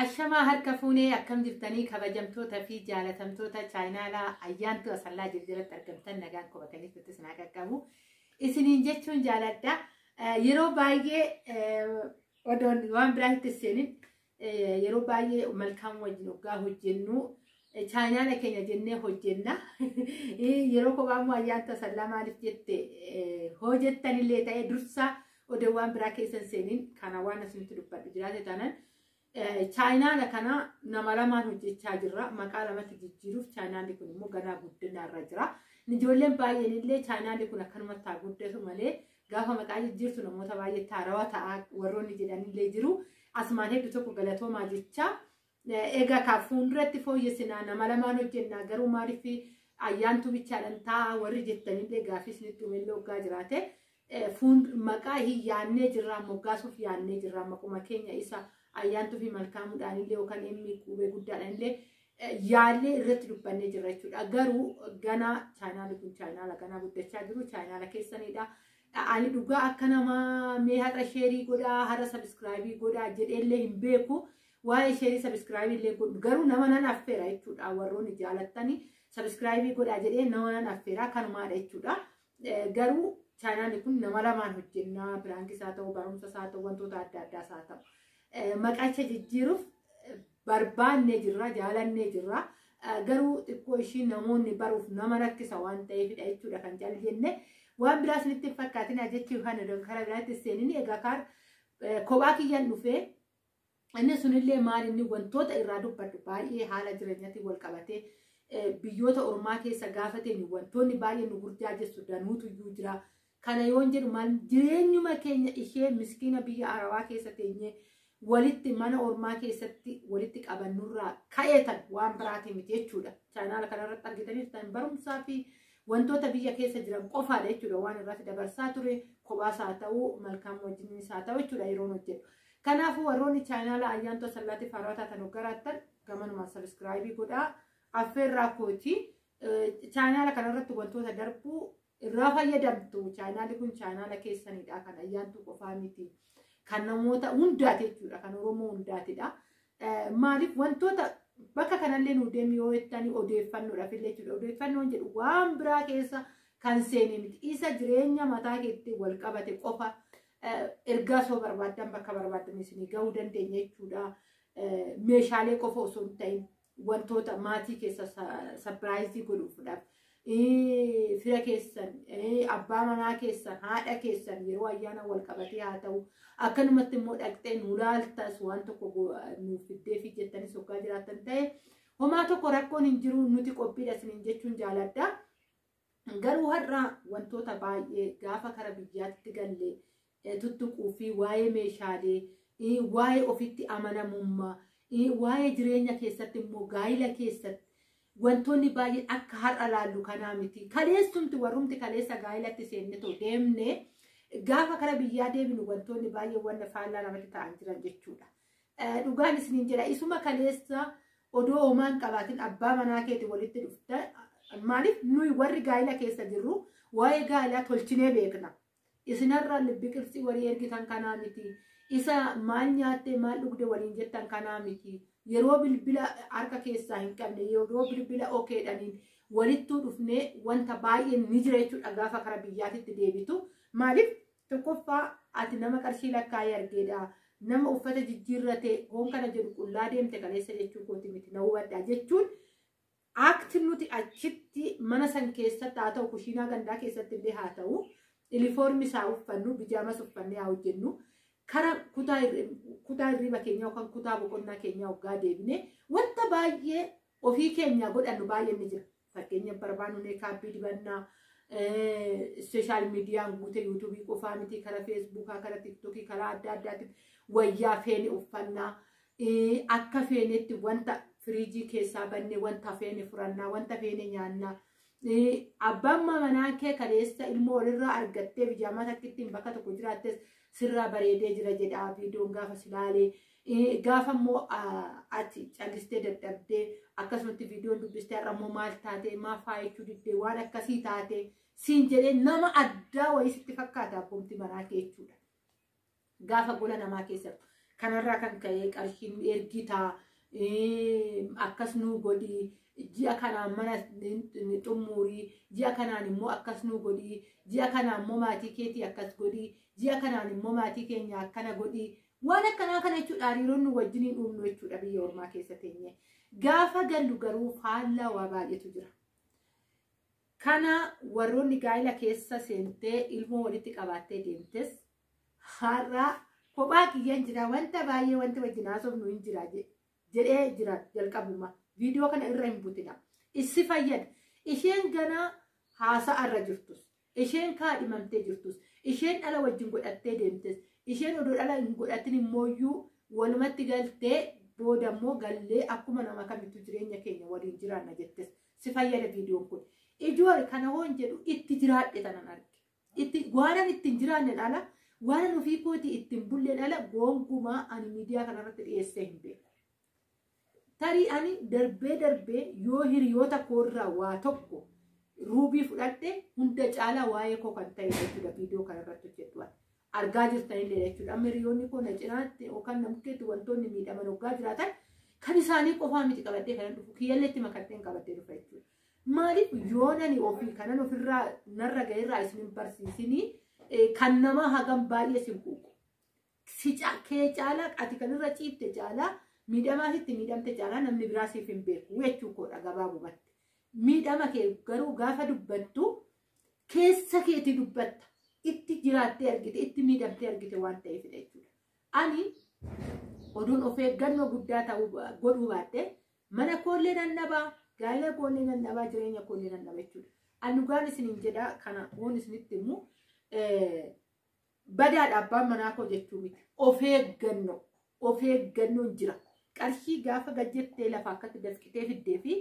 Ashamaa harka fuunee akkam jirtanii kabajamtoota fi jaalatamtoota chaayinaalaa Ayyaantuu Asallaa Jirjiratti argamtan, nagaan qubatanii turte isin qaqqabu. Isiniin jechuun jaaladha. Yeroo baay'ee odoon waan biraatti seenin, yeroo baay'ee Malkaam wajjin hoggaa hojjennu chaayinaala keenya jennee hojjenna. Yeroo kophaa immoo Ayyaantuu Asallaa maaliif jette hoo jettanillee ta'e, dursa odoo waan biraa keessa seenin kana waan asinitti dubbadhu jiraate taanaan, chaayinaala kana nama lamaan hojjechaa jirra. Maqaa lamatti jijjiiruuf chaayinaalli kun immoo ganaa guddina irra jira. Ijoolleen baay'een illee chaayinaalli kun akkanumatti haa guddatu malee gaafa maqaa jijjiirtu namoota baay'eetti haarawaa ta'a warroonni jedhanillee jiru. Asumaan hedduu tokko galatoomaa jecha. Egaa kaa fuulduratti fooyyessinaa, nama lamaan hojjennaa, garuu maaliif Ayyaantuu bichaadhaan ta'a warri jettanillee gaafii isinitti uumellee hoggaa jiraate, maqaa hin yaannee jirra, moggaasuuf yaannee jirra. Maquma keenya isa Ayyaantuu fi Malkaamuudhaan illee yookaan inni qubee guddaadhaan illee yaallee irratti dubbannee jirra jechuudha. Garuu ganaa chaayinaalli kun chaayinaala ganaa guddachaa jiru, chaayinaala keessanidha. Ani dhugaa akka namaa mee har'a share godhaa, har'a subscribe godhaa jedheellee hin beeku. Waa'ee share subscribe illee godhu garuu nama nan affeera jechuudha. Warroonni jaalattanii subscribe godhaa jedhee nama nan affeera, kanumaadha jechuudha. Garuu chaayinaalli kun nama lamaan hojjennaa, prankis haa ta'u, barumsas haa ta'u, wantoota adda addaas haa ta'u. Maqacha jijjiiruuf barbaannee jirra, jaalannee jirra. Garuu xiqqoo ishii namoonni baruuf nama rakkisa waan ta'eefidha jechuudha kan jal jenne. Waan biraas nutti hin fakkaatina jechuu kan karaa biraatti seenini. Egaa kaar kophaa kiyyaan dhufee, inni sunillee maal, inni wantoota irraa dubbadhu baay'ee haala jireenyaatiin wal qabatee, biyyoota ormaa keessa gaafa teenyu wantoonni baay'ee nu gurjaajessu danuutu iyyuu jira. Kana yoon jedhu maal, jireenyuma keenya ishee miskiina biyya arabaa keessa teenyee walitti mana ormaa keessatti walitti qabannurraa ka'eetan, waan biraatii miti jechuudha. Chaanaala kanarratti argitanii barumsaa fi wantoota biyya keessa jiran qofaadha jechuudha waan irratti dabarsaa ture, kophaas haa ta'u, Malkaam wajjinis haa ta'u jechuudha yeroon hojjedhu. Kanaafuu warroonni chaanaala Ayyaantuu Asallaatiif haarawaa taatan hoggaraattan gamanumaan subscribe godhaa, affeerraa kooti. Chaanaala kanarratti wantoota darbuu irraa fayyadamtu. Chaanaalli kun chaanaala keessanidha, kan Ayyaantuu qofaa miti. Kan namoota hundaati jechuudha, kan Oromoo hundaatidha. Maaliif wantoota bakka kanallee nu deemi yoo jettanii odeeffannoodhaaf illee jechuudha. Odeeffannoon jedhu waan biraa keessa kan seene miti. Isa jireenya mataa keetti wal qabate qofa ergaa soo barbaaddan bakka barbaaddan isinii gahuu dandeenya jechuudha. Meeshaalee qofa osoo hin ta'in wantoota maatii keessa surprise godhuudhaaf, fira keessan, abbaa manaa keessan, haadha keessan yeroo ayyaana wal qabatee haa ta'u, akkanumatti immoo dhaqxee nu laaltas waan tokko nuuf fiddee fi jettanis hoggaa jiraattan ta'e, homaa tokko rakkoon hin jiru, nuti qophiidha isiniin jechuun jaaladha. Garuu har'a wantoota baay'ee gaafa kara biyyaatti galle tuttuquu fi waa'ee meeshaalee, waa'ee ofitti amanamummaa, waa'ee jireenya keessatti immoo gaa'ila keessatti wantoonni baay'een akka har'a laallu kanaa miti. Kaleessumti warrumti kaleessa gaa'ilatti seenne too deemne gaafa kara biyyaa deebinu wantoonni baay'een wanna faallaa namatti ta'an jiran jechuudha. Dhugaan isiniin jedha, isuma kaleessa odoo homaan qabaatin abbaa manaa keeti walitti dhufta. Maaliif nuyi warri gaa'ila keessa jirru waa'ee gaa'ilaa tolchinee beekna. Isinarra libbi qirtsii walii ergitan kanaa miti. Isa maal nyaattee maal dhugde waliin jettan kanaa miti. Yeroo bilbila harka keessaa hin qabne, yeroo bilbila okeedhaniin walittuu dhufnee wanta baay'een ni jira jechuudha gaafa kara biyyaatitti deebitu. Maaliif tokkoffaa ati nama qarshii lakkaa'ee argeedha. Nama uffata jijjiirrate hoon kana jedhu, qullaa deemte kaleessa jechuu kooti miti, na hubadhaa jechuun, akti nuti achitti mana san keessatti haa ta'u, kushiinaa gandaa keessatti illee haa ta'u, ilifoormi isaa uffannu, bijaamas uffannee haa hojjennu, kara kutaa hirriba keenyaa yookaan kutaa boqonnaa keenyaa hoggaa deebine wanta baay'ee ofii keenyaa godhannu baay'een ni jira. Fakkeenya barbaannu makeup dibannaa, social mediaan guute, YouTube qofaa miti, kara Facebookaa, kara TikTokii, karaa adda addaatti wayyaa feene uffannaa, akka feenetti wanta firiijii keessaa banne wanta feene furannaa, wanta feene nyaannaa. Abbaan manaa kee kaleessa ilmoo walirraa argattee bijaamaa takkittiin bakka tokko jiraattes sirraa bareedee jira jedha viidiyoon gaafa silaalee. Gaafa immoo ati callistee dadhabdee akkasumatti viidiyoon dubbistee, har'a immoo maal taatee, maa faayachuu diddee, waan akkasii taatee siin jedhee, nama addaa wayii sitti fakkaata abbootii manaa kee jechuudha. Gaafa gola namaa keessattu. Kanarraa kan ka'e qarshiin ergitaa akkas nuu godhii, ji'a kanaan mana xumurii, ji'a kanaan immoo akkas nuu godhii, ji'a kanaan immoo maatii keetii akkas godhii, ji'a kanaan immoo maatii keenya akkana godhii. Waan akkanaa kana jechuudha hariiroon nu wajjiniin uumnu jechuudha biyya ormaa keessa teenye. Gaafa gallu garuu faallaa waa baay'eetu jira. Kana warroonni gaa'ela keessa seentee ilmoo walitti qabaattee deemtes har'a kophaa kiyyaan jira wanta baay'ee wanti wajjin haasofnu hin jira jedhee jira jalqabuma. Viidiyoo kana irra hin butina. Issi fayyada. Isheen ganaa haasa'arra jirtus, isheen kaadhimamtee jirtus, isheen dhala wajjin godhattee deemtes, isheen odoo dhala hin godhatin immooyyuu walumatti galtee booda immoo gallee akkuma nama kamittuu jireenya keenya waliin jiraanna jettes si fayyada viidiyoon kun. Ijoole kana hoon jedhu itti jiraadhe tanan arge. Itti waanan ittiin jiraanne ala, waanan ofii kootii ittiin bulleen ala gonkumaa ani miidiyaa kanarratti dhiyeessee hin beeku. Tarii ani darbee darbee yoo hiriyoota koorraa waa tokko ruubii fudhadhe hunda caalaa waa'ee koo kan ta'e jechuudha viidiyoo kanarratti hojjedhu. Argaa jirtanillee jechuudha. Amma hiriyoonni koo na cinaatti yookaan namkeetti wantoonni miidhaman hoggaa jiraatan kan isaanii qofaa miti qabadhee kanan dhufu kiyyalleetti makadheen qabadhee dhufa jechuudha. Maaliif yoon ani ofii kanan ofirraa narra ga'eerraa isin hin barsiisinii kan namaa hagam baay'ee sin quuqu. Si kee caalaa ati kanirra ciifte caalaa miidhamaa sitti miidhamte caalaa namni biraa siif hin beeku jechuu koodha gabaabumatti. Miidhama kee garuu gaafa dubbattu keessa keetii dubbatta. Itti jiraattee argite, itti miidhamtee argite waan ta'eefidha jechuudha. Ani oduun of eeggannoo guddaa ta'uu godhuu baadhee mana koollee nan dhabaa, gaa'ela koollee nan dhabaa, jireenya koollee nan dhaba jechuudha. Ani dhugaan isiniin jedhaa kana waan isinitti himu badaadha abbaan manaa koo jechuu miti. Of eeggannoo, of eeggannoon jira. Qarshii gaafa gajjettee lafa akkatti dafqitee fiddee fi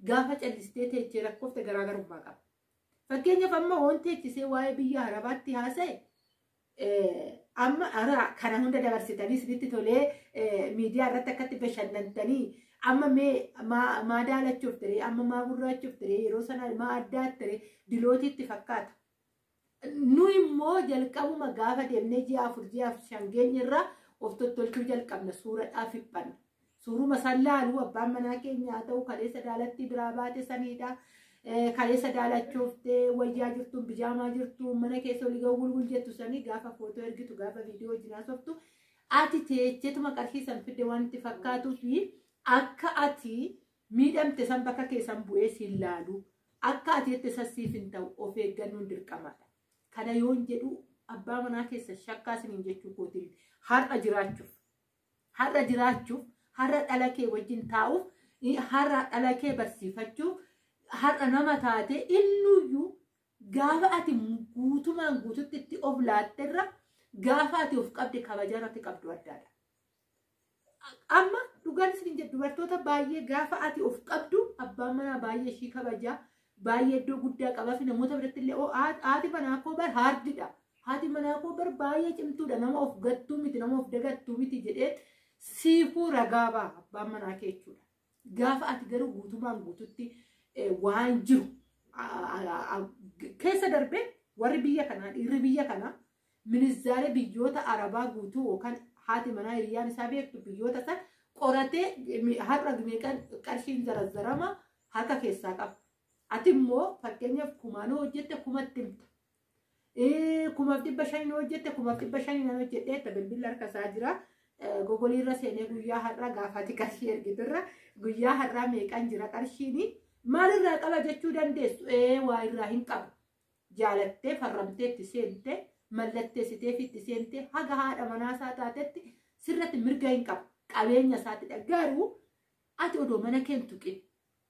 gaafa callistee teechee rakkoofte garaagarummaa qaba. Fakkeenyaaf amma waan teechisee waa'ee biyya Arabaatti haasa'e amma kana hunda dabarsitanii isinitti tolee miidiyaa irratti akkatti bashannantanii amma mee maa daalachuuf ture, amma maa gurraachuuf ture, yeroo sana maa addaa ture dilootiitti fakkaata. Nu immoo jalqabuma gaafa deemnee ji'a 4 ji'a 5 geenyerraa of tottolchuu jalqabna suuradhaaf dhiphanna. Suuruma san laaluu abbaan manaa keenya haa ta'u kaleessa daalatti biraa baate saniidha. Kaleessa daalachuuftee wayyaa jirtuun bijaamaa jirtuun mana keessa olii ga'u gulgul jettu sanii gaafa footoo ergitu gaafa viidiyoo wajjin haasoftu ati teecheetuma qarshii san fidde waan itti fakkaatuu fi akka ati miidhamte san bakka keessan bu'ee siin laalu akka ati jette san siif hin ta'u of eeggannoon dirqamaadha. Kana yoon jedhu abbaa manaa keessa shakkaa isiniin jechuu kootiin har'a jiraachuuf har'a dhala kee wajjin taa'uuf har'a dhala kee barsiifachuuf har'a nama taate innuyyuu gaafa ati guutumaan guututti itti of laatterra gaafa ati of qabde kabajaa irratti qabdu addaadha. Amma dhugaan isin jedhu dubartoota baay'ee gaafa ati of qabdu abbaan manaa baay'ee ishii kabajaa baay'ee iddoo guddaa qabaa fi namoota biratti illee haati manaa koo bar haardidha. Haati manaa koo bar baay'ee cimtuudha nama of gattuu miti nama of dagattuu miti jedhee siifuu ragaa ba'a abbaan manaa kee jechuudha. Gaafa ati garuu guutumaan guututti waan jiru keessa darbee warri biyya kanaa dhiirri biyya kanaa ministeera biyyoota Arabaa guutuu yookaan haati manaa hiriyyaan isaa beektu biyyoota san qoratee har'a meeqan qarshiin zarazzarama harka keessaa qaba. Ati immoo fakkeenyaaf kumaanoo hojjette kumatti himta. 1500 hojjette 1500 nan hojjedhee bilbilli harka isaa jira. Gogoliirra seenee guyyaa har'aa gaafati qarshii ergiturra guyyaa har'aa meeqan jira qarshiini maalirraa qaba jechuu dandeessu waa irraa hin qabu. Jaalattee farramtee itti seentee mallatteessitee fi itti seentee haga haadha manaa isaa taatetti sirratti mirga hin qabu. Qabeenya isaatidha. Garuu ati odoo mana kee hin tuqin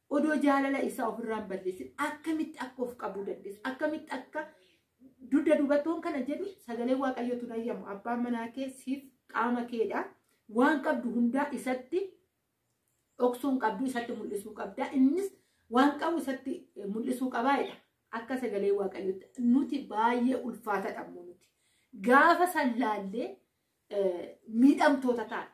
odoo jaalala isaa ofirraa hin balleessin akkamitti akka of qabuu dandeessu akkamitti akka dugda dubartoon kana jedhu sagalee waaqayyootu nayyamu abbaan manaa kee siif qaama keedha. Waan qabdu hundaa isatti dhoksuun qabdu isatti mul'isuu qabda. Innis waan qabu isatti mul'isuu qabaadha. Akka sagalee waaqayyootti nuti baay'ee ulfaatadha ammoo nuti. Gaafa sallaallee miidhamtoota taana.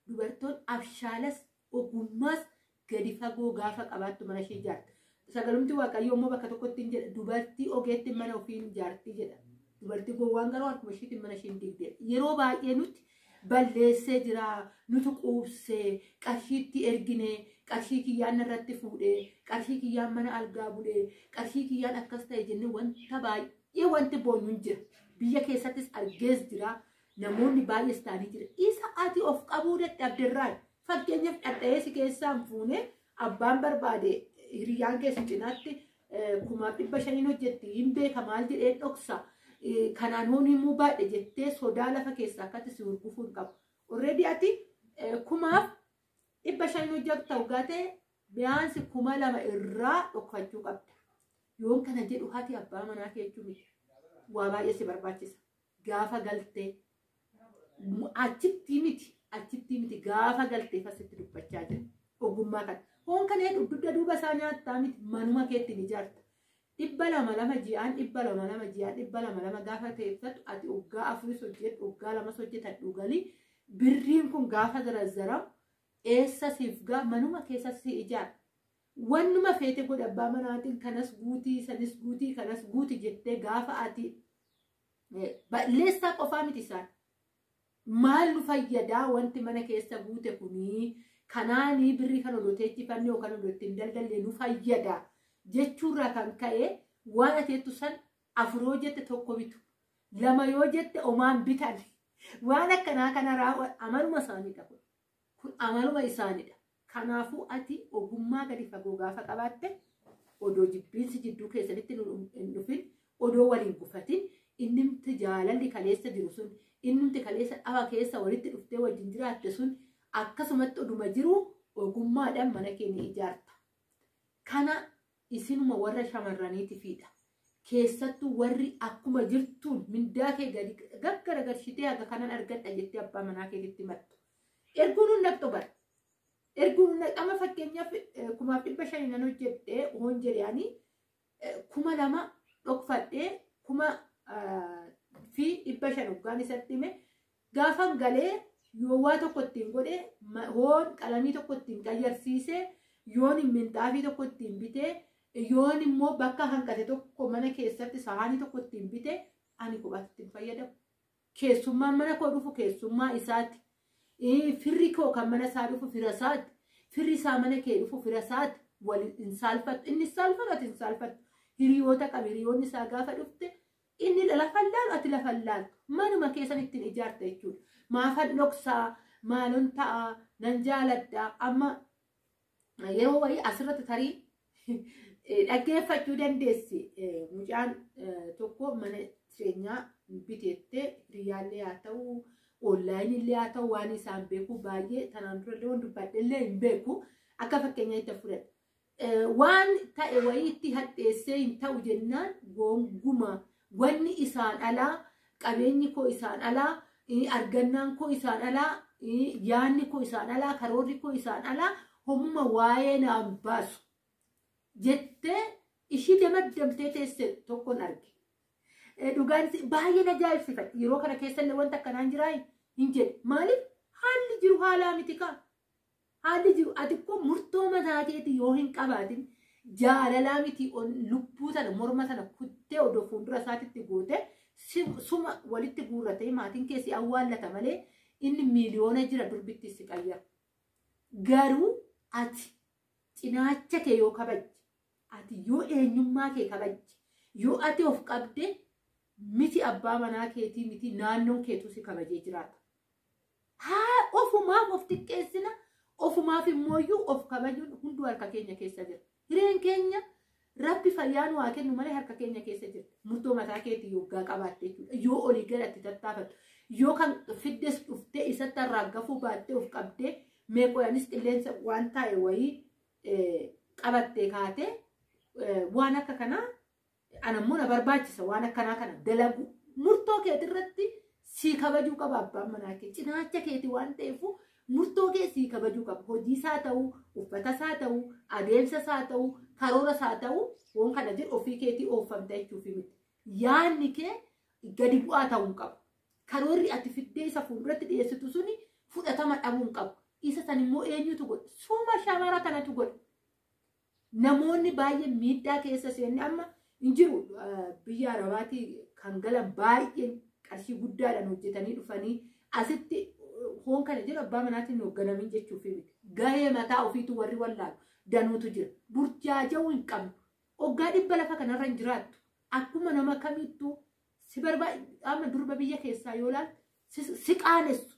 Dubartoon abshaalas ogummaas gadi fagoo gaafa qabaattu mana ishee ijaarti. Sagalumti waaqayyoo immoo bakka tokkotti hin jedha dubartii ogeetti mana ofii ijaarti jedha. Dubartii gowwaan garuu harkuma isheetiin mana ishee hin diigdee. Yeroo baay'ee nuti Balleessee jira, nutu quubsee, qarshiitti ergine, qarshii kiyyaan irratti fuudhee, qarshii kiyyaan mana algaa bulee, qarshii kiyyaan akkas ta'e jennee wanta baay'ee wanti boonyu hin jira. Biyya keessattis argees jira. Namoonni baay'ees ta'anii jira. Isa ati of qabuu dadhabderraa fakkeenyaaf dhadha'ee si keessaan fuune abbaan barbaade hiriyyaan keessa cinaatti 5,500 hojjetti hin beeka maal jedhee dhoksa. Kanaan hoon himuu baadhe jettee sodaa lafa keessaa akkatti si hurgufuu hin qabu. Already ati 5,500 hojjetta hoggaa ta'e mi'aansi 2,000 irraa dhokfachuu qabda. Yoon kana jedhu hati abbaa manaa kee jechuu miti. Waa baay'ee si barbaachisa. Gaafa galtee achitti miti gaafa galtee fasitti dubbachaa jira. Ogummaa kana. Hoon kana jedhu dugda duuba isaa nyaattaa miti manuma keetti ni ijaarta. 200 ji'aan 200 ji'aan 200 gaafa teessatu ati waggaa 4 hojjetu waggaa 2 hojjetan dhugalii birriin kun gaafa zarazzaramu eessa siif gaa manuma keessa si ijaara. Wannuma feete godha abbaa manaatiin kanas guutii sanis guutii kanas guuti jettee gaafa ati balleessaa qofaa miti isaan. Maal nu fayyadaa wanti mana keessa guute kunii kanaanii birrii kan odoo teechifannee yookaan odoo ittiin daldalle nu fayyada jechuurraa kan ka'e waan ati jettu san 4 yoo jette 1 bitu 2 yoo jette omaan bitan waan akkanaa kana raawwa amaluma isaaniidha kun amaluma isaaniidha. Kanaafuu ati ogummaa gadi fagoo gaafa qabaatte odoo jibbiinsi jidduu keessanitti hin dhufin odoo waliin gufatin innimti jaalalli kaleessa jiru sun innimti kaleessa dhaba keessa walitti dhuftee wajjin jiraatte sun akkasumatti oduma jiru ogummaadhaan mana keenya ijaarta. Kana isinuma warra shamarraniitifiidha. Keessattuu warri akkuma jirtuun mindaa kee gadi gaggaragalchitee haga kanan argadha jettee abbaa manaa keetitti himattu. Erguun hin dhaqxu bara. Erguun hin dhaqxu. Amma fakkeenyaaf 5,500 nan hojjedhee hoon jedhanii 2,000 dhokfadhee 1,500 hoggaan isatti hime gaafan galee yoo waa tokko ittiin godhe hoon qalamii tokko ittiin qayyarsiise yoon minxaafii tokko ittiin bitee yoon immoo bakka hanqate tokko mana keessatti sahaanii tokko ittiin bite ani kophaatti ittiin fayyadamu. Keessummaan mana koo dhufu keessummaa isaati. Firri koo kan mana isaa dhufu fira isaati. Firri isaa mana kee dhufu fira isaati. Wal hin saalfattu. Inni saalfatu ati hin saalfattu. Hiriyoota qaba. Hiriyoonni isaa gaafa dhufte inni lafa laalu ati lafa laaltu. Manuma keessan ittiin ijaarta jechuudha. Maafan dhoksaa maalon ta'a nan jaaladha amma yeroo wayii asirratti tarii dhaggeeffachuu dandeessi. Mucaan tokko mana jireenyaa biteettee hiriyyaallee haa ta'u onlaayinillee haa ta'u waan isaan beeku baay'ee tanaan durallee waan dubbadhellee hin beeku akka fakkeenyaa itti fudhadha. Waan ta'e wayii itti hadheessee hin ta'u jennaan gonguma wanni isaan alaa qabeenyi koo isaan alaa argannaan koo isaan alaa yaanni koo isaan alaa karoorri koo isaan alaa homuma waa'ee naan baasu jettee ishii damaddamtee teesse tokkoon arge. Dhugaan baay'ee na ajaa'ibsiifadha. Yeroo kana keessallee wanta akkanaan jiraa hin jedhe. Maaliif haalli jiru haalaa miti kaa? Haalli jiru ati koo murtoo mataa keetii yoo hin qabaatin jaalalaa miti lubbuu sana morma sana kuttee odoo fuuldura isaatitti goote suma walitti guurratee maatiin keessi awwaallata malee inni miiliyoona jira durbitti si qayyara. Garuu ati cinaacha kee yoo kabajje ati yoo eenyummaa kee kabajje yoo ati of qabde miti abbaa manaa keetii miti naannoon keetu si kabajee jiraata. Haa ofumaaf of xiqqeessina ofumaaf immooyyuu of kabajuun hunduu harka keenya keessa jira. Hireen keenya rabbi fayyaa nu haa kennu malee harka keenya keessa jira. Murtoo mataa keetii yoggaa qabaatte jechuudha. Yoo olii galatti tattaafatu yoo kan fiddes dhuftee isatti arraaggafuu baattee of qabdee meeqooyanis qilleensa waan taa'e wayii qabattee kaatee waan akka kanaa anammoo na barbaachisa waan akkanaa kana dalagu murtoo keetirratti sii kabajuu qaba abbaan manaa kee cinaacha keeti waan ta'eef murtoo kee sii kabajuu qaba. Hojii isaa ta'uu uffata isaa ta'uu adeemsa isaa ta'uu karoora isaa ta'uu waan kana jedhu ofii keetii oofamta jechuufi miti. Yaanni kee gadi bu'aa ta'uu hin qabu. Karoorri ati fiddee isa fuulduratti dhiyeessitu suni fudhatama dhabuu hin qabu. Isa san immoo eenyutu godha? Suma shamara kanatu godha. Namoonni baay'een miidhaa keessa seenne amma hin jiru biyya Arabaatii kan galan baay'een qarshii guddaadhaan hojjetanii dhufanii asitti Hoon kana jedhu abbaa manaatiin hoogganamin jechuuf miti. Gahee mataa ofiitu warri wallaalu danuutu jira. Burjaaja'uu hin qabnu. Hoggaa 100 lafa kanarra hin jiraattu. Akkuma nama kamittuu si barbaadu amma durba biyya keessaa yoo ilaalte si qaanessu.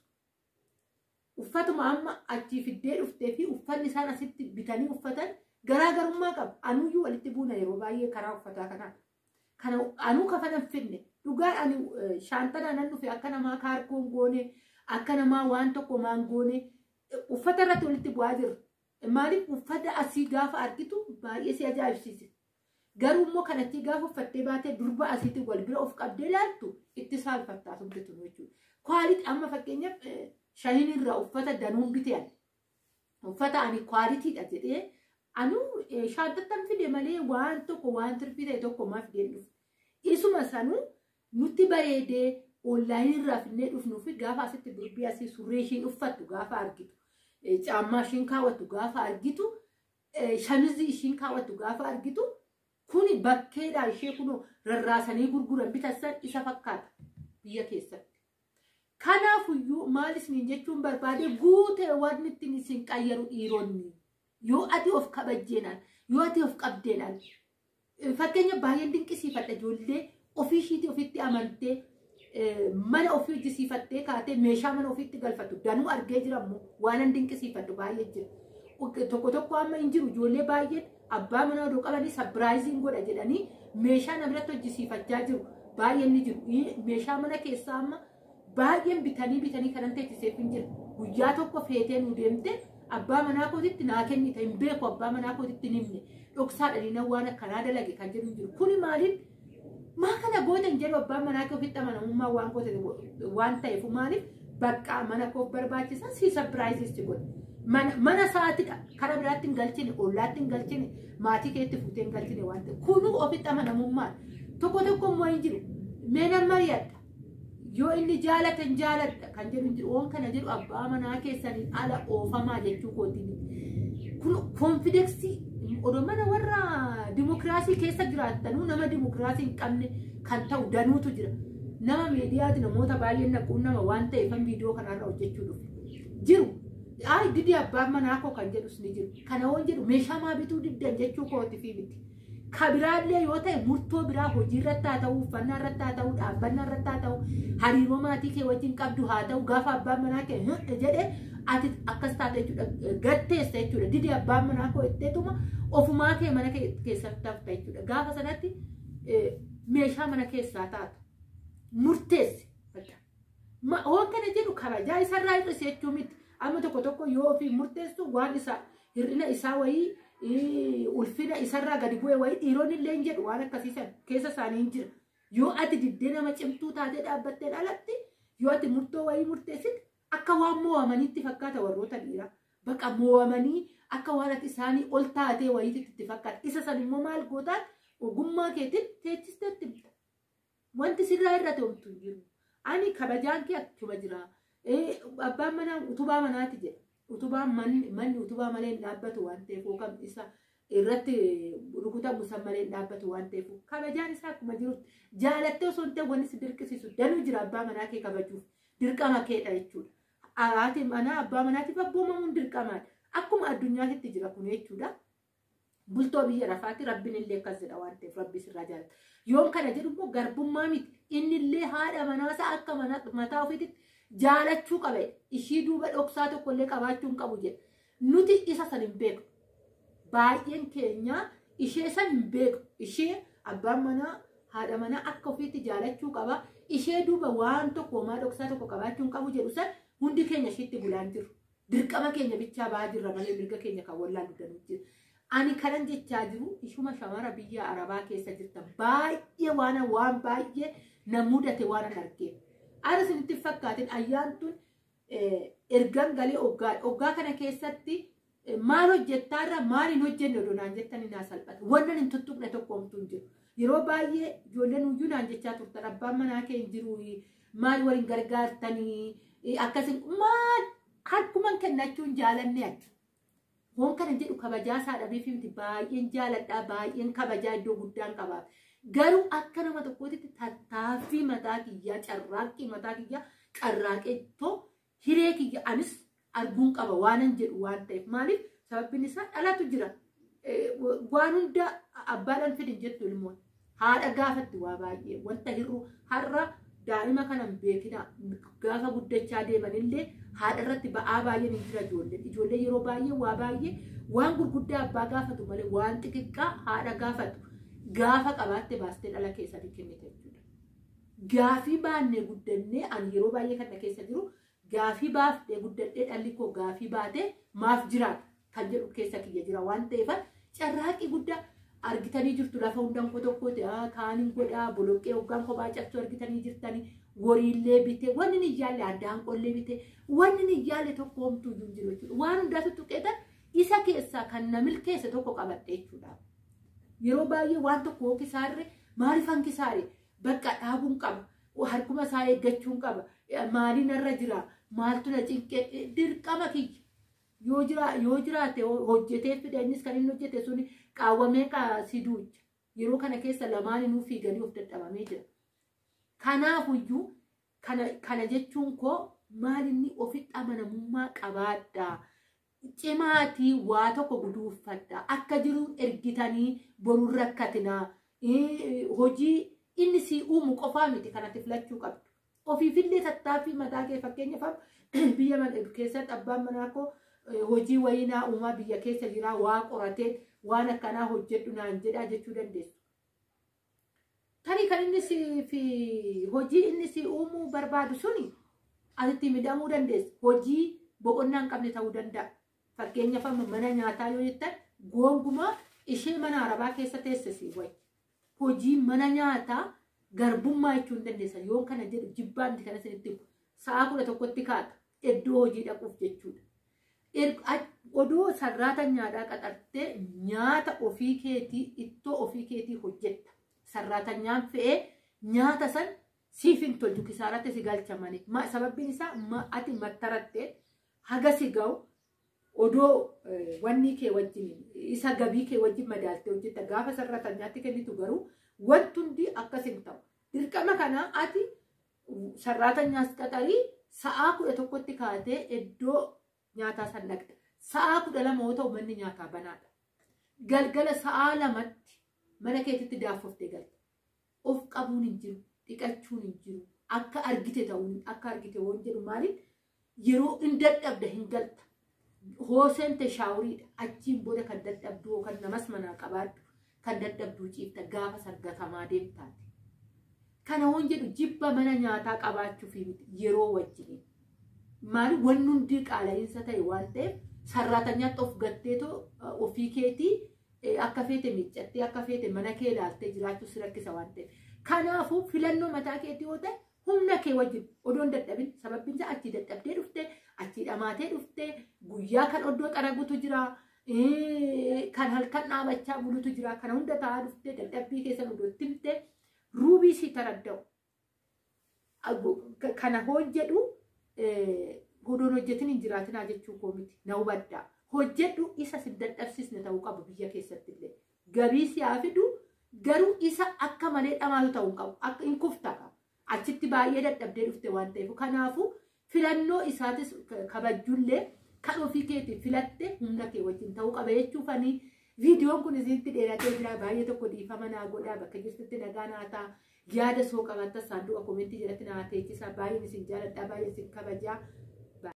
Uffatuma amma achii fiddee dhuftee fi uffanni isaan asitti bitanii uffatan garaagarummaa qaba. Anuyyuu walitti buuna yeroo baay'ee karaa uffataa kanaa. Kana anuu kafana hin fidne. Dhugaan ani shaantanaa nan dhufe akka namaa kaargoon goone akka namaa waan tokko maan goone uffata irratti walitti bu'aa jirra. Maaliif uffata asii gaafa argitu baay'ee si ajaa'ibsiise. Garuu immoo kanatti gaafa uffattee baatee durba asiitti wal bira of qabdee ilaaltu itti saalfattaa turte tunu jechuudha. Quality amma fakkeenyaaf Shein irraa uffata danuun bitee ani. Uffata ani qualitydha jedhee anuu shaantattan fide malee waan tokko waan tirfii ta'e tokko maa fidee dhufe. Isuma sanuu nutti bareedee online irraa finnee dhufnuu fi gaafa asitti durbii asii surree ishiin uffattu gaafa argitu, caammaa ishiin kaawwattu gaafa argitu, shamizii ishiin kaawwattu gaafa argitu, kuni bakkeedhaa ishee kunoo rarraasanii gurguran bitassan isa fakkaata biyya keessatti. Kanaafuyyuu maal isiniin jechuun barbaade, guutee wanni ittiin isin qayyaru dhiironni yoo ati of kabajjeenaan, yoo ati of qabdeenaan. Fakkeenya baay'een dinqisiifadha, ijoollee ofii ishiitii ofitti amantee mana ofii hojjisiifattee kaatee meeshaa mana ofiitti galfattu danuu argee jirammoo waanan dinqisiifadhu baay'ee jira. Tokko tokko amma hin jiru, ijoollee baay'een abbaa manaa odoo qabanii surpriseiin godha jedhanii meeshaa namirratti hojjisiifachaa jiru baay'een ni jiru. Meeshaa mana keessaa amma baay'een bitanii bitanii kanan teechiseef hin jira. Guyyaa tokko feetee nu deemte abbaa manaa kootitti naa kennite hin beeku, abbaa manaa kootitti hin himne, dhoksaadha waan akkanaa dalage kan jedhu hin jiru. Kuni maaliif maa kana goote hin jedhu, abbaan manaa kee ofitti amanamummaa waan goote waan ta'eef, maaliif bakka mana koof barbaachisa si surprise si godhe. Mana isaatidha, kara biraatti hin galchine, ollaatti hin galchine, maatii keetti fuutee hin galchine waan ta'eef kunuu ofitti amanamummaa. Tokko tokko immoo hin jiru. Mee nan mari'adha. Yoo inni jaalatan jaaladha kan jedhu hin jiru. Waan kana jedhu abbaa manaa keessaniin ala oofamaa jechuu kootiin. Kun confidence odoo mana warra dimokiraasii keessa jiraattanuu nama dimokiraasii hin qabne kan ta'u danuutu jira. Nama miidiyaati namoota baay'een naquun nama waan ta'eefan viidiyoo kanarra hojjechuu dhufe. Jiru. Ay, didi abbaan manaa koo kan jedhus ni jiru. Kana waan jedhu meeshaa maa bituu diddan jechuu kooti fi miti. Ka biraallee yoo ta'e murtoo biraa hojii irratti haa ta'u, uffannaa irratti haa ta'u, dhaabbannaa irratti haa ta'u, hariiroo maatii kee wajjin qabdu haa ta'u, gaafa abbaan manaa kee jedhe ati akkas taate jechuudha, gatteessa jechuudha. Didi abbaan manaa koo jetteetuma ofumaa kee mana keessatti hafta jechuudha. Gaafa sanatti meeshaa mana keessaa taata. Murteessi. Waan kana jedhu kabajaa isarraa hir'ise jechuu miti. Amma tokko tokko yoo ofii murteessu waan isa hir'ina isaa wayii, ulfina isarraa gadi bu'e wayii dhiironni illee hin jedhu, waan akkasiisan keessa isaanii hin jira. Yoo ati diddee nama cimtuu taatee dhaabbatteen alatti, yoo ati murtoo wayii murteessite akka waan mo'amaniitti fakkaata warroota dhiiraa. Bakka mo'amanii akka waan ati isaanii ol taatee wayiitti itti fakkaata. Isa san immoo maal gootaan, ogummaa keetiin teechisteetti himta. Wanti sirraa irratti homtuu hin jiru. Ani kabajaan kee achuma jira. Abbaan manaa utubaa manaati jedha. Utubaan manni utubaa malee hin dhaabbatu waan ta'eef, yookaan isa irratti rukutamu san malee hin dhaabbatu waan ta'eef, kabajaan isaa akkuma jirutti jaalattee osoo hin ta'in wanni si dirqisiisu danuu jira, abbaa manaa kee kabajuuf dirqama keedha jechuudha. Haati manaa abbaa manaatiif abboomamuun dirqamaadha. Akkuma addunyaatti jira kun jechuudha. Bultoo biyya lafaatti rabbiin illee akkas jedha waan ta'eef rabbi sirraa jaalata. Yoon kana jedhu immoo garbummaa miti. Inni illee haadha manaasaa akka mataa ofiitti jaalachuu qaba. Ishii duuba dhoksaa tokko illee qabaachuu hin qabu jedha. Nuti isa san hin beeknu. Baay'een keenya ishee san hin beeknu. Ishee abbaan manaa haadha manaa akka ofiitti jaalachuu qaba. Ishee duuba waan tokko homaa dhoksaa tokko qabaachuu hin qabu jedhu san hundi keenya ishiitti bulaan jiru. Dirqama keenya bichaa ba'aa jirra malee mirga keenya kan wallaallu danuu jira. Ani kanan jechaa jiru ishuma shamara biyya Arabaa keessa jirtan baay'ee waan baay'ee na mudate waan an argeef. Ara isinitti fakkaatin, ayyaantuun ergan galee oggaa kana keessatti maal hojjettaarra maal hin hojjenne odoo naan jettanii naa salphata. Wannan hin tuttuqne tokko homtuu hin jiru. Yeroo baay'ee ijoolleen uyyuu naan jechaa turtan, abbaan manaa kee hin jiru, maal waliin gargaartanii, akkasin maal harkuman kennachuun jaalanne adda. Waan kana jedhu kabajaa isaa dhabeef miti, baay'een jaaladhaa, baay'een kabajaa iddoo guddaan qabaaf. Garuu akka nama tokkootitti tattaaffii mataa kiyyaa, carraaqqii mataa kiyyaa carraaqettoo Hiree kiyya anis arguun qaba waanan jedhu waan ta'eef maaliif sababbiin isaa dhalatu jira. Waan hunda abbaadhaan fidin jettu ilmoon. Haadha gaafatti waa baay'ee wanta hir'uu har'a daa'ima kana hin beekina gaafa guddachaa deemanillee haadha irratti ba'aa baay'een hin jira ijoolleen. Ijoollee yeroo baay'ee waa baay'ee waan gurguddaa abbaa gaafatu malee waan xixiqqaa haadha gaafatu. Gaafa qabaatte baastee dhala keessatti kennite jechuudha. Gaafii baannee guddannee ani yeroo baay'ee kan na keessa jiru gaafii baaftee guddadhee dhalli koo gaafii baatee maaf jiraata kan jedhu keessa kiyya jira waan ta'eef carraaqqii guddaa argitanii jirtu lafa hundaan koo tokkooti kaaniin godhaa boloqqee hoggaan kophaa cabsuu argitanii jirtanii woriillee bitee wanni ni yaalle addaanqollee bitee wanni ni yaalle tokko homtuu iyyuu hin jiru jechuudha. Waan hundaatu tuqeetan isa keessaa kan na milkeesse tokko qabadhe jechuudha. Yeroo baay'ee waan tokko hoo kisaarre maaliifan kisaare bakka dhaabuun qaba harkuma isaa eeggachuun qaba maaliin irra jira maaltu na cinqee dirqama kiyya. Yoo jiraate hojjetee fide innis kan inni hojjete suni qaawwamee si duucha. Yeroo kana keessa lamaaninuu fiiganii of dadhabamee jira. Kanaafuyyuu kana jechuun koo maalinni ofitti amanamummaa qabaadhaa. Cimaatii waa tokko guduuffadhaa. Akka jiruun ergitanii boruun rakkatinaa. Hojii inni si uumu qofaa miti kanatti filachuu qabdu. Ofiifillee tattaaffii mataa kee fakkeenyaaf biyya keessatti abbaan manaa koo hojii wayinaa uumaa biyya keessa jira waa qoratee waan akkanaa hojjedhu naan jedhaa jechuu dandeessu. Tarii kan inni si hojii inni si uumuu barbaadu suni asitti midhamuu dandeessa. Hojii boqonnaa hin qabne ta'uu danda'a. Fakkeenyaaf amma mana nyaataa yoo jettan gonkumaa ishee mana arabaa keessa teesse si wayi. Hojii mana nyaataa garbummaa jechuu hin dandeessan. Yoo kana jedhu jibbaa miti kana isinitti himu. Sa'a 11tti kaata iddoo hojii dhaquuf jechuudha. Odoo sarraata nyaataa qaxartee nyaata ofii keetii ittoo ofii keetii hojjetta. Sarraata nyaan fe'ee nyaata san siif hin tolchu kisaaratti si galcha malee. Sababbiin isaa ati mattarattee haga si ga'u odoo wanni kee wajjin isa gabii kee wajjin madaaltee hojjetta. Gaafa sarraata nyaatti kennitu garuu wanti hundi akkas hin ta'u. Dirqama kanaa ati sarraata nyaas qaxarii sa'a 11tti kaatee iddoo nyaataa san dhaqxa. Sa'a 12 yoo ta'u manni nyaataa banaadha. Galgala sa'a 2tti mana keetitti daaffoftee galta. Of qabuun hin jiru, dhiqachuun hin jiru, akka argite ta'uun akka argite waan jedhu maaliin yeroo hin dadhabda hin galta. Hooseente shaawuriidha. Achiin booda kan dadhabdu yookaan namas manaa qabaadhu kan dadhabduu ciifta gaafa sargatamaa deemtaati. Kana waan jedhu jibba mana nyaataa qabaachuuf miti yeroo wajjiniin. Maali wanni hundi qaala'iinsa ta'e waan ta'eef sarraata nyaata of gatteetoo ofii keetii akka feete miiccattee akka feete mana kee ilaaltee jiraachuu si rakkisa waan ta'eef. Kanaafuu filannoo mataa keetii yoo ta'e humna kee wajjin odoon dadhabin sababbiin isaa achii dadhabdee dhuftee achii dhamaatee dhuftee guyyaa kan oddoo xaragutu jira kan halkan dhaabachaa bulutu jira kana hunda taa'aa dhuftee dadhabbii keessan odoo himtee ruubii si taradda'u. Kana hoon jedhu odoon hojjetin hin jiraatinaa jechuu koo miti na hubaddaa. Hojjedhu isa si dadhabsiisne ta'uu qabu biyya keessatti illee. Gabii si haa fidu garuu isa akka malee dhamaatu ta'uu qabu. Akka hin kufta. Achitti baay'ee dadhabdee dhufte waan ta'eef. Kanaafuu filannoo isaatis kabajjullee kan ofii keetii filatte humna kee wajjin ta'uu qaba jechuufanii viidiyoon kun isinitti dheeratee jira. Baay'ee tokko dhiifama naa godhaa bakka jirtutti nagaa naa ta'a. Yaada soo qabaattan saanduqa koomentii jalatti naa teechisaa. Baay'een isin jaaladha. Baay'een isin kabajaa.